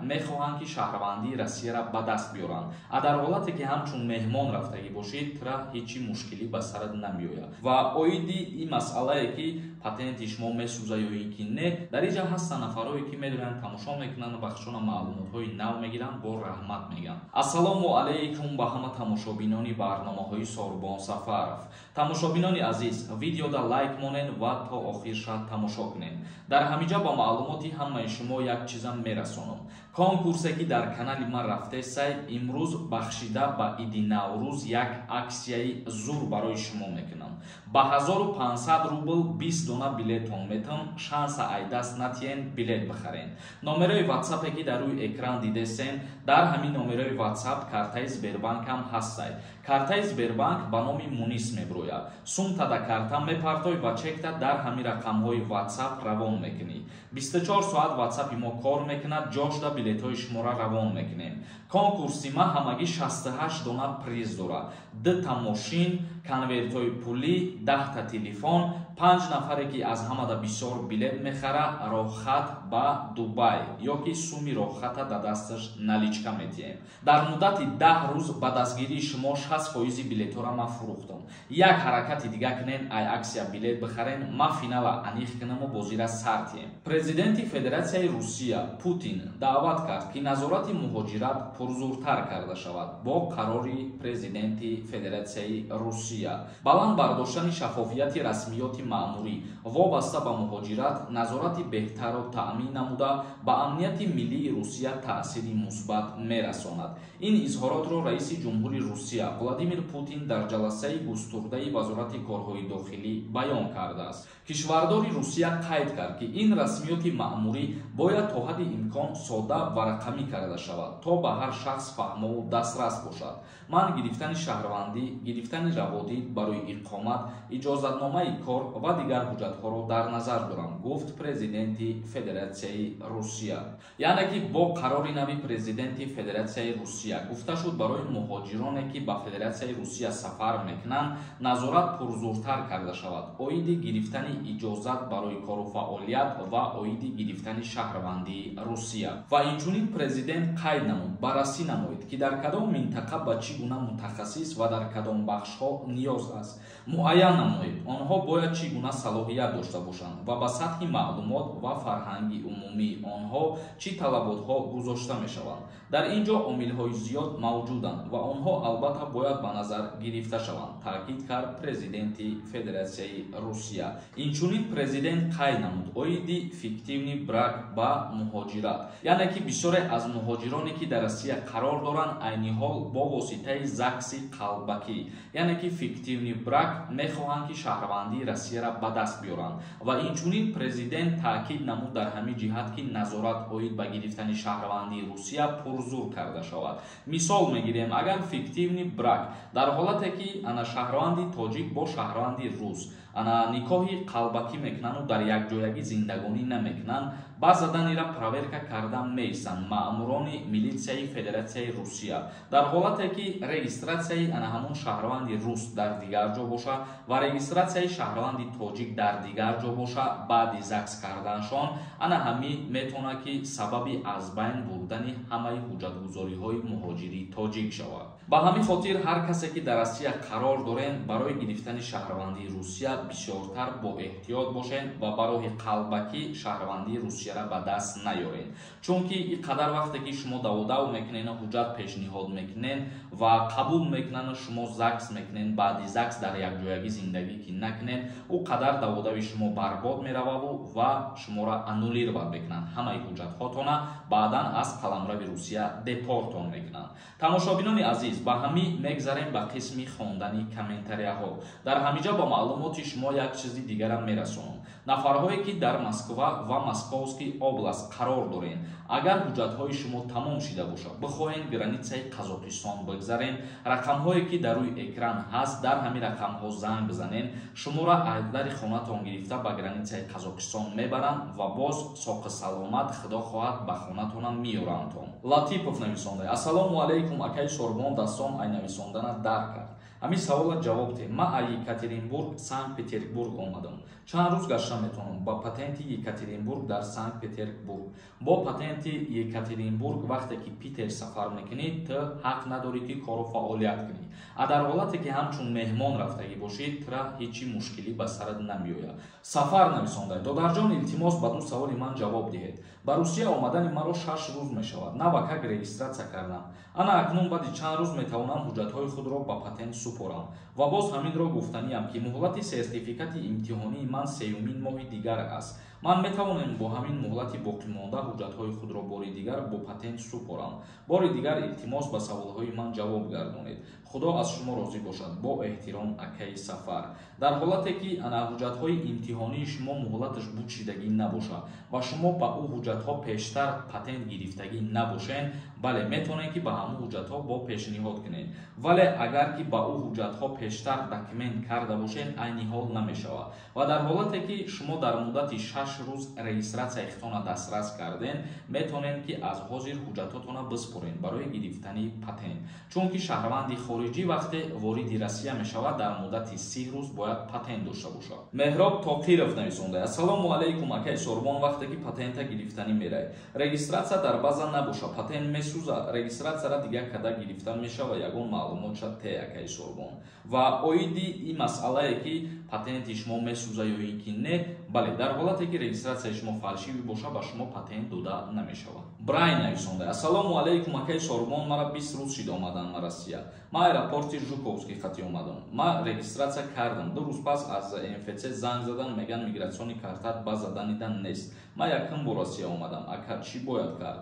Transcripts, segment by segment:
Мехоҳанд, ки шаҳрвандии Россияро ба даст биёранд. А дар ҳолате, ки ҳамчун меҳмон рафтагӣ бошед, тура ҳечи мушкилӣ ба сарат намеояд. Ва оиди ин масъалае, ки патенти шумо месӯза ё ин ки не, дар инҷа ҳастанд нафарое, ки медонанд, тамошо мекунанд ва худшона маълумотҳои нав мегиранд, бо раҳмат мегӯям. Ассалому алайкум ба ҳама тамошобинони барномаҳои Сорбон Сафаров. Тамошобинони азиз, видеода лайк монед ва то охирша тамошо кунед. Дар ҳаминҷа ба маълумоти ҳамаи шумо як чизам мерасонам. Конкурсе, ки дар канали ман рафтесай, имрӯз бахшида ба иди Наврӯз як аксияи зур барои шумо мекунам. Ба 1500 рубл 20 дона билетон метам. Шанса ай даст натиен, билет бихарен. Номерои ватсапе, ки дар рӯи экран дидесен, дар ҳамин номерои ватсап картаи Сбербанкам ҳастай. Картаи Сбербанк ба номи Мунис меброяд. Сумта да карта мепартой ва чекта дар ҳамин рақамҳои ватсап равон мекунӣ. 24 соат ватсапи мо кор мекунад, ҷошда билетҳои шуморо равон мекунем. Конкурси ма ҳамагӣ 68 дона приз дорад: дута мошин, конвертҳои пулӣ, 10-та телефон. Панҷ нафаре, ки аз ҳамада бисёр билет мехара, роҳхат ба Дубай ё ки суми роҳхата да дасташ наличка метиҳем. Дар муддати 10 рӯз ба дастгирии шумо 60 фоизи билетҳоро ман фурӯхтам. Як ҳаракати дига кунен, ай аксия билет бихарен, ман финала аниқ кунаму бозира сар тиҳем. Президенти Федератсияи Русия Путин даъват кард, ки назорати муҳоҷират пурзуртар карда шавад. Бо қарори президенти Федератсияи Русия баланд бардоштани шаффофияти расмиёти маъмурӣ вобаста ба муҳоҷират, назорати беҳтарро таъмин намуда, ба амнияти миллии Русия таъсири мусбат мерасонад. Ин изҳоротро раиси ҷумҳури Русия Владимир Путин дар ҷаласаи густурдаи Вазорати корҳои дохилӣ баён кардааст. Кишвардори Русия қайд кард, ки ин расмиёти маъмурӣ бояд то ҳадди имкон содда ва рақамӣ карда шавад, то ба ҳар шахс фаҳмову дастрас бошад. Ман гирифтани шаҳрвандӣ, гирифтани раводид барои иқомат, иҷозатномаи кор ва дигар ҳуҷҷатҳоро дар назар дорам, гуфт президенти Федератсияи Русия. Яъне ки бо қарори нави президенти Федератсияи Русия гуфта шуд, барои муҳоҷироне, ки ба Федератсияи Русия сафар мекунанд, назорат пурзуртар карда шавад оиди гирифтани иҷозат барои кору фаъолият ва оиди гирифтани шаҳрвандии Русия. Ва инчунин президент қайд намуд: баррасӣ намоед, ки дар кадом минтақа ба чӣ гуна мутахассис ва дар кадом бахшҳо ниёз аст. Муайян намоед, онҳо бояд чӣ гуна салоҳият дошта бошанд ва ба сатҳи маълумот ва фарҳанги умумии онҳо чӣ талаботҳо гузошта мешаванд. Дар ин ҷо омилҳои зиёд мавҷуданд ва онҳо албатта бояд ба назар гирифта шаванд, таъкид кард президенти Федератсияи Русия. Инчунин президент қайд намуд оиди фиктивный брак ба муҳоҷират, яъне ки бисёре аз муҳоҷироне, ки дар Россия қарор доранд, айни ҳол бо воситаи ЗАГСи қалбакӣ, яъне ки фиктивный брак, мехоҳанд, ки шаҳрвандии Россияро ба даст биёранд. Ва инчунин президент таъкид намуд дар ҳамин ҷиҳат, ки назорат оид ба гирифтани шаҳрвандии Русия пурзур карда шавад. Мисол мегирем, агар фиктивный брак дар ҳолате, ки ана шаҳрванди тоҷик бо шаҳрванди рус ана никоҳи қалбакӣ мекунанду дар якҷоягӣ зиндагонӣ намекунанд, ба заданира проверка карда меистанд маъмурони милитсияи Федератсияи Русия. Дар ҳолате, ки регистратсияи ана ҳамон шаҳрванди рус дар дигар ҷо боша ва регистратсияи шаҳрванди тоҷик дар дигар ҷо боша, баъди ЗАГС карданшон ана ҳамин метавонад, ки сабаби аз байн бурдани ҳамаи ҳуҷҷатгузориҳои муҳоҷирии тоҷик шавад. Ба ҳамин хотир ҳар касе, ки дар Россия қарор дорем, барои гирифтани шаҳрвандии Русия бисёртар бо эҳтиёт бошед ва ба роҳи қалбакӣ шаҳрвандии Русияро ба даст наёред, чунки ин қадар вақте ки шумо даводав мекунену ҳуҷҷат пешниҳод мекунед ва қабул мекунану шумо ЗАГС мекунед, баъди ЗАГС дар якҷоягӣ зиндагӣ ки накунед, ӯ қадар даводави шумо барбод мерававу ва шуморо аннулировать мекунанд ҳамаи ҳуҷҷатҳотона, баъдан аз қаламрави Русия депортон мекунанд. Тамошобинони азиз, ба ҳамин мегзарем ба қисми хондани комментарияҳо. Дар ҳамиҷа ба маълумоти шумо як чизи дигарам мерасонам. Нафарҳое, ки дар Москва ва Московский область қарор доред, агар ҳуҷҷатҳои шумо тамом шида бошад, бихоҳед границаи Қазоқистон бигзарен, рақамҳое, ки дар рӯи экран ҳаст, дар ҳамин рақамҳо занг бизанед. Шуморо аз дари хонатон гирифта ба границаи Қазоқистон мебаранд ва боз соқи саломат, худо хоҳад, ба хонатонам меёрандтон. Латипов нависонда: «Ассалому алайкум, акаи Сорбон, дастом ай нависондана дар кард. Ҳамин савола ҷавоб диҳ. Ман аз Екатеринбург Санкт-Петербург омадам. Чанд рӯз гашта метавонам ба патенти Екатеринбург дар Санкт-Петербург? Бо патенти Екатеринбург вақте ки Питер сафар мекунӣ, ту ҳақ надорӣ, ки кору фаъолият кунӣ. А дар ҳолате ки ҳамчун меҳмон рафтагӣ бошӣ, тура ҳечи мушкилӣ ба сарат намеояд. Сафар нависонда: додарҷон, илтимос, ба ду саволи ман ҷавоб диҳед. Ба Русия омадани маро 6 рӯз мешавад. Навакак регистрация кардам. Ана акнун баъди чанд рӯз метавонам ҳуҷҷатҳои худро ба патент супорам? Ва боз ҳаминро гуфтаниям, ки муҳлати сертификати имтиҳонии ман сеюмин моҳи дигар аст. Ман метавонем бо ҳамин муҳлати боқимонда ҳуҷҷатҳои худро бори дигар бо патент супорам? Бори дигар илтимос, ба саволҳои ман ҷавоб гардонед. Худо аз шумо розӣ бошад. Бо эҳтиром, акаи Сафар. Дар ҳолате ки ана ҳуҷҷатҳои имтиҳонии шумо муҳлаташ бучидагӣ набошад ва шумо ба ӯ ҳуҷҷатҳо пештар патент гирифтагӣ набошед, бале, метавонед, ки ба ҳамун ҳуҷҷатҳо бо пешниҳод кунед. Вале агар ки ба ӯ ҳуҷҷатҳо пештар документ карда бошед, айни ҳол намешавад. Ва дар ҳолате ки шумо дар муддати 6 рӯз регистрация и худтона дастрас карден, метавонед, ки аз ҳозир ҳуҷҷатҳотона биспоред барои гирифтани патент, чунки шаҳрванди хориҷӣ вақте вориди Россия мешавад, дар муддати 30 рӯз бояд патент дошта бошад. Меҳроб Тоқиров нависонда: ассалому алайкум, акаи Сорбон. Вақте ки патента гирифтанӣ мерай, регистрация дар база набоша, патент месӯза? Регистрация ра дигар када гирифта мешава? Ягон маълумотша те, акаи Сорбон. Ва оиди ин масъалае, ки патенти шумо месӯза ё ин ки не, бале, дар ҳолате ки регистрация и шумо фальшивый боша, ба шумо патент дода намешавад. Брайн нависонда: ассалому алайкум, акаи Сорбон. Мара 20 рӯз шид омадан ма Россия. Ма аэропорти Жуковский хати омадам. Ма регистрация кардам. 2 рӯз пас аз МФЦ занг задан, меган, миграционный картат база данныйда нест. Ма якум бор Россия омадам, ака, чӣ бояд кард?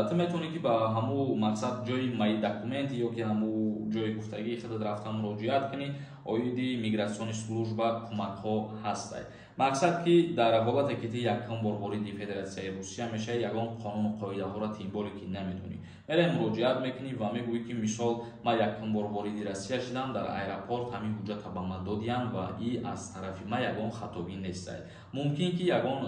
Ту метавонӣ, ки ба ҳамун мақсад ҷои мои документы ё ки ҳамун ҷои гуфтагии худат рафта муроҷиат кунӣ. Оиди миграционный служба кӯмакҳо ҳастай. Мақсад, ки дар ҳолате ки ту якум бор вориди Федератсияи Русия мешавӣ, ягон қонуну қоидаҳоро тем более ки намедонӣ, мерай муроҷиат мекунӣ ва мегӯӣ, ки мисол, ман якум бор вориди Россия шудам, дар аэропорт ҳамин ҳуҷҷата ба ман додиянд ва и аз тарафи ман ягон хатобӣ нестай. Мумкин ки ягон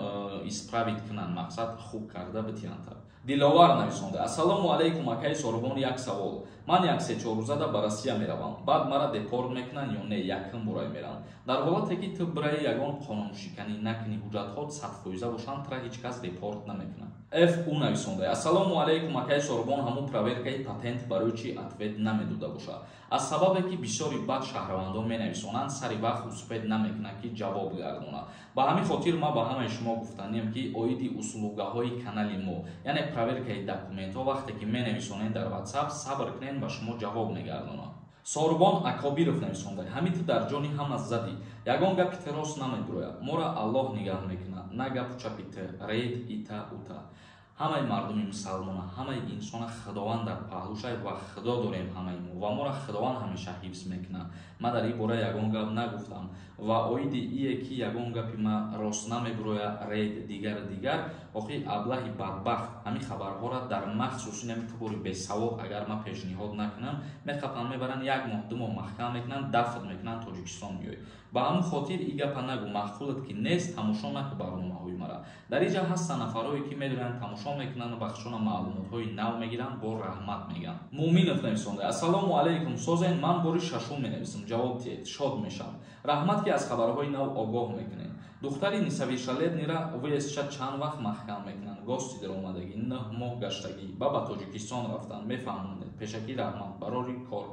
исправить кунанд, мақсад, хуб карда битиҳанд. Диловар нависонда: ассалому алайкум, акаи Сорбон. Як савол: ман як се-чор рӯзада ба Россия меравам, баъд мара депорт мекунанд ё не? Якум борай мерам. Дар ҳолате ки ту бираи, ягон қонуншиканӣ накунӣ, ҳуҷҷатҳо 100% бошанд, тура ҳеҷ кас депорт намекунад. Ф у нависонда: ассалому алайкум, акаи Сорбон. Ҳамун проверка и патент барои чӣ ответ намедода бошад? Аз сабабе ки бисёри бад шаҳрвандон менависонанд, сари вақт успеть намекунанд, ки ҷавоб гардонад. Ба ҳамин хотир ман ба ҳамаи шумо гуфтанем, ки оиди услуга ҳои канали мо, яъне проверка и документҳо, вақте ки менависонед дар WhatsApp, сабр кунед, ба шумо ҷавоб мегардонад. Сорбон Акобиров нависонда: ҳамин ту дар ҷони ҳама задӣ, ягон гапи ту рост намебурояд. Моро Аллоҳ нигаҳ мекунад, на гапу чапи ту, рейд ита ута. Ҳамаи мардуми мусалмона, ҳамаи инсона Худованд дар паҳлӯшай ва Худо дорем ҳамаи мо ва моро Худованд ҳамеша ҳифз мекунад. Ман дар ин бора ягон гап нагуфтам. Ва оиди ие ки ягон гапи ма рост намебурояд, рейд, дигар дигар, охи аблаҳи бадбахт, ҳамин хабарҳоро дар махсус инами ту бори бесавоб агар ман пешниҳод накунам, меқапанд, мебаранд, як моҳ, 2 моҳ маҳкам мекунанд, дафн мекунанд, Тоҷикистон меоӣ. Ба ҳамун хотир и гапа нагӯ. Маъқулат ки нест, тамошо наку барномаҳои мара. Дар инҷа ҳастанд нафарое ки медонанд, тамошо мекунанд, бахшона маълумотҳои нав мегиранд, бо раҳмат мегӯянд. Муъминов нависонда: ассалому алайкум, созен. Ман бори шашум менависам, ҷавоб диҳед, шод мешавам. Раҳмат, ки аз хабарҳои нав огоҳ мекунед. Духтари несовершеннолетний ра въезд ша чанд вақт маҳкам мекунанд? Гости даромадагӣ 9 моҳ гаштагӣ, ба Тоҷикистон рафтан. Мефаҳмонед? Пешакӣ раҳмат, барори кор.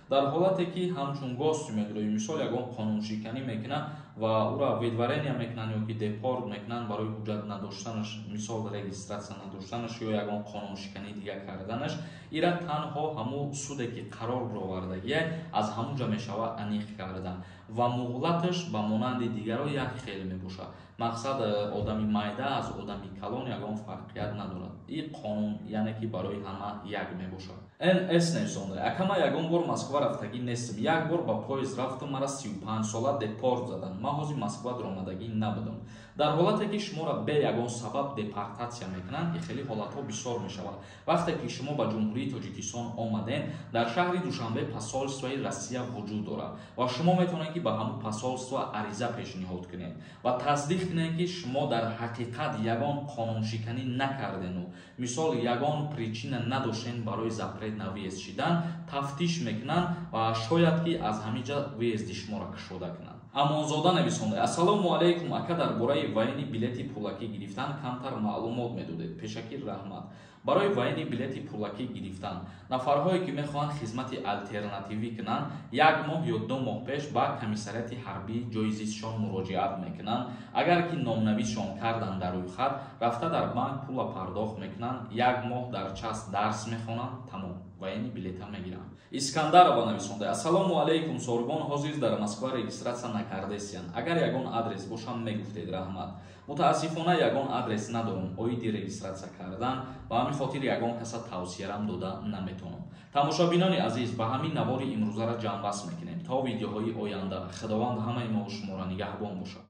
Дар ҳолате ки ҳамчун гости медрои, мисол, ягон қонуншиканӣ мекунад ва ӯро выдворение мекунанд ё ки депорт мекунанд барои ҳуҷҷат надоштанаш, мисол, регистрация надоштанаш ё ягон қонуншикании дигар карданаш, ира танҳо ҳамун суде ки қарор бировардагия, аз ҳамун ҷа мешавад аниқ кардан ва муҳлаташ ба монанди дигаро як хел мебошад. Мақсад, одами майда аз одами калон ягон фарқият надорад. Ин қонун, яъне ки барои ҳама як мебошад. Нс нависонда: ака, ман ягон бор Москва рафтагӣ нестам. Як бор ба поезд рафтам, мара 35 сола депорт заданд. Ман ҳозир Москва даромадагӣ набудам. Дар ҳолате ки шуморо бе ягон сабаб депортатсия мекунанд, ин хеле ҳолатҳо бисёр мешавад. Вақте ки шумо ба Ҷумҳурии Тоҷикистон омаден, дар шаҳри Душанбе посольствои Россия вуҷуд дорад ва шумо метавонед, ки ба ҳамун посольство ариза пешниҳод кунед ва тасдиқ кунед, ки шумо дар ҳақиқат ягон қонуншиканӣ накардену, мисол, ягон причина надоштен барои запрет на въезд шидан. Тафтиш мекунанд ва шояд, ки аз ҳамин ҷа въезди шуморо кушода кунанд. Амонзода нависонда: «Ассалому алайкум, ака, дар бораи военный билети пулакӣ гирифтан камтар маълумот медодед, пешакӣ раҳмат». Барои военный билети пулакӣ гирифтан нафарҳое, ки мехоҳанд хизмати алтернативӣ кунанд, як моҳ ё 2 моҳ пеш ба комиссариати ҳарбии ҷои зистшон муроҷиат мекунанд. Агар ки номнависшон кардан дар рӯйхат, рафта дар банк пула пардохт мекунанд, як моҳ дар часть дарс мехонанд, тамом, военный билета мегиранд. Искандарова нависонда: «Ассалому алайкум, Сорбон, ҳозир дар Москва регистрация накардесиян, агар ягон адрес бошам, мегуфтед, раҳмат». Мутаассифона, ягон адрес надорам оиди регистрация кардан, ба ҳамин хотир ягон каса тавсиярам дода наметавонам. Тамошобинони азиз, ба ҳамин навори имрӯзаро ҷамъбаст мекунем. То видеоҳои оянда Худованд ҳамаи мо шуморо нигаҳбон бошад.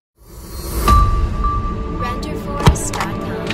Renderforest.com.